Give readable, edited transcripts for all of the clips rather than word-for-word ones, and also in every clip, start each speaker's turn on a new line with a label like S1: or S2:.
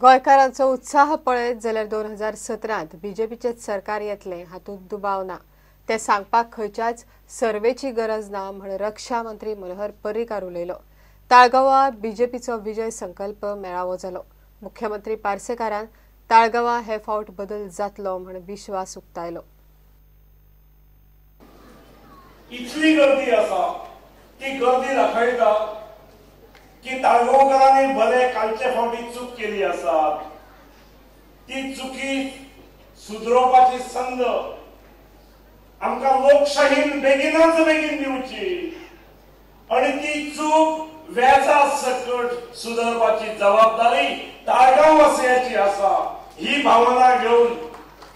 S1: गोंयकारांचो उत्साह पळयत जाल्यार 2017 बीजेपीचेच सरकार येतलें हातूंत दुबाव ना। ते सांगपाक खंयच्याच सर्वेची गरज ना म्हण रक्षा मंत्री मनोहर पर्रीकार उलयलो। ताळगांवां बीजेपीचो विजय संकल्प मेळावो जालो। मुख्यमंत्री पार्सेकारान ताळगांवां हे फावट बदल जातलो म्हण विश्वास उक्तायलो।
S2: इतली गर्दी आसा ती गर्दी दाखयता की ताळगांवकारांनी भले कालचे फावटी चूक केली आसा, ती चुकी सुदरोवपाची संद आमकां लोकशाहीन बेगिनाच बेगीन दिवची आनी ती चूक व्याजा सकट सुदरपाची जबाबदारी ताळगांव वासियांची आसा। ही भावना घेवन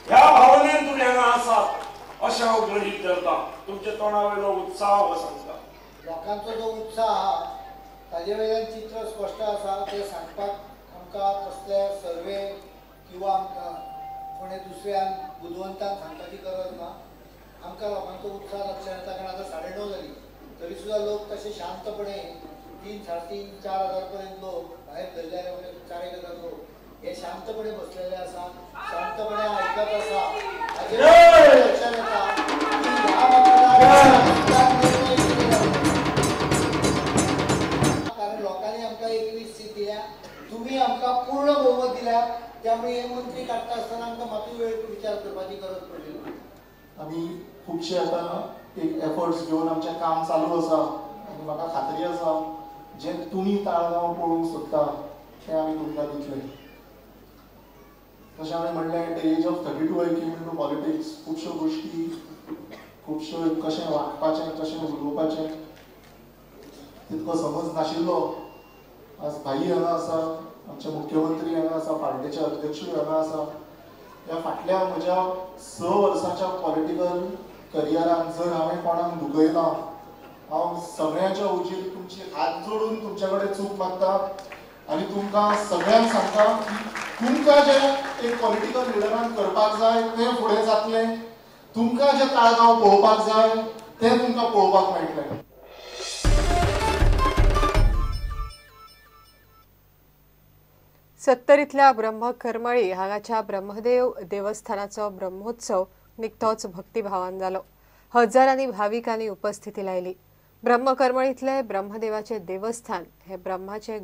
S2: ह्या भावनेन तुमी हांगा आसात अशें हांव गृहीत धरता। तुमच्या तोंडा वयलो उत्साह हो सांगता।
S3: लोकांचो जो उत्साह आहा ताजे वयल्यान चित्र स्पश्ट आसा। तें सांगपाक आमकां कसले सर्वे किंवा आमकां कोणे दुसऱ्यान बुदवंतान सांगपाची गरज ना। आमकां लोकांचो उत्साह लक्षात येता, कारण आतां 9:30 जाली तरी सुद्दां लोक तशे शांतपणे 3, 3.5, 4 हजार पर्यंत लोक भायर धरले जाल्यार 4-1 हजार लोक हे शांतपणे बसलेले आसा, शांतपणे आयकत आसा। हाजे लक्षात येता की ह्या मतदारसंघात निर्णय कितें जालो, कारण लोकांनी आमकां 21 सीट दिल्या, तुमी आमकां पूर्ण बहुमत दिल्या, त्यामुळे हे मंत्री काडटा आसतना आमकां मातूय वेळ विचार करपाची गरज पडली ना।
S4: आमी खुबशे आतां एक एफर्ट्स घेवन आमचें काम चालू आसा आनी म्हाका खात्री आसा जे तुमी ताळगांव पळोवंक सोदता तें आमी तुमकां दितले। तशें हांवें म्हणलें, at the age of 32 I came into politics. खुबश्यो गोश्टी, खुबश्यो कशें वागपाचें, कशें उलोवपाचें तितको समज नाशिल्लो। आज भाई हांगा आसा, आमचे मुख्यमंत्री हांगा आसा, पार्टेचे अध्यक्षूय हांगा आसा। ह्या फाटल्या म्हज्या 6 वर्सांच्या पॉलिटिकल करियरान जर हांवें कोणाक दुखयलां, हांव सगळ्यांच्या उजीर तुमची हात जोडून तुमचे कडेन चूक मागता आनी तुमकां सगळ्यांक सांगता की तुमकां जें एक पॉलिटिकल लिडरान करपाक जाय तें फुडें जातलें, तुमकां जें ताळगांव पळोवपाक जाय तें तुमकां पळोवपाक मेळटलें।
S1: सत्तरींतल्या ब्रह्मकरमळी हांगाच्या ब्रह्मदेव देवस्थानाचो ब्रह्मोत्सव निकतोच भक्तिभावान जालो। हजारांनी भाविकांनी उपस्थिती लायली। ब्रह्मकरमळींतले ब्रह्मदेवाचे देवस्थान हे ब्रह्माचे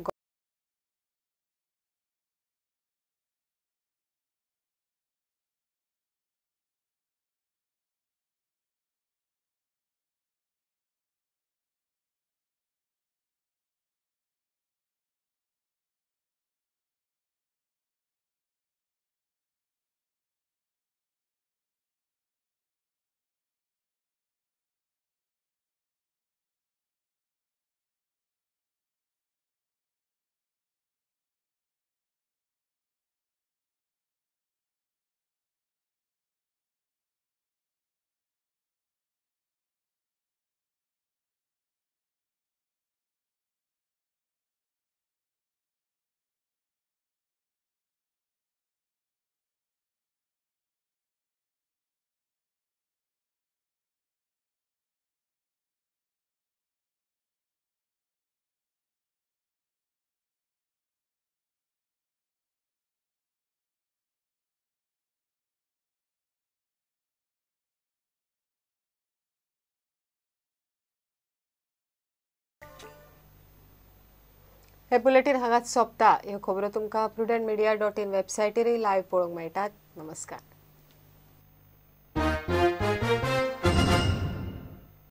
S1: हे बुलेटिन हांगाच सोंपता। ह्यो खबरो तुमकां prudentmedia.in वेबसायटीरय लायव्ह पळोवंक मेळटात। नमस्कार।